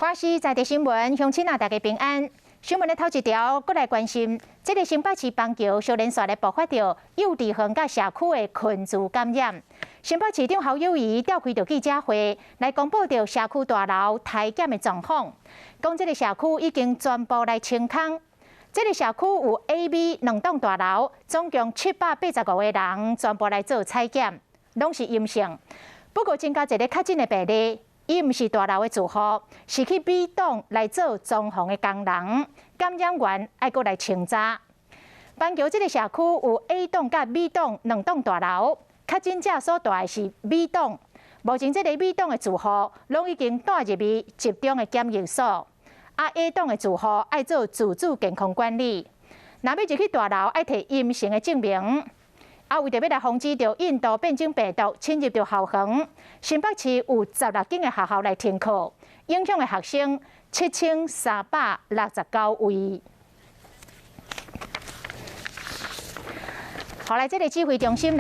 華視在地新聞，鄉親啊，大家平安。新聞的頭一條，閣來關心，這个新北市板橋小連續咧爆發著幼稚園佮社區的群聚感染。新北市長侯友宜召開著記者會，來公布著社區大樓篩檢的狀況，講這个社區已經全部來清空。這个社區有 A、B 兩棟大樓，總共785個人全部來做採檢，攏是陰性。不過增加一个確診的病例。伊毋是大樓的住戶，是去 B 棟來做裝潢的工人，感染源愛閣來清查。板橋這个社區有 A 棟佮 B 棟兩棟大樓，確診者所蹛的是 B 棟。目前這个 B 棟的住戶攏已經帶入去集中的檢疫所，啊 A 棟的住戶愛做自主健康管理。若欲入去大樓，愛提陰性的證明。啊，為著欲來防止著印度變種病毒侵入著校園，新北市有16間的學校來停課，影響的學生7369位。好來，這个指揮中心來。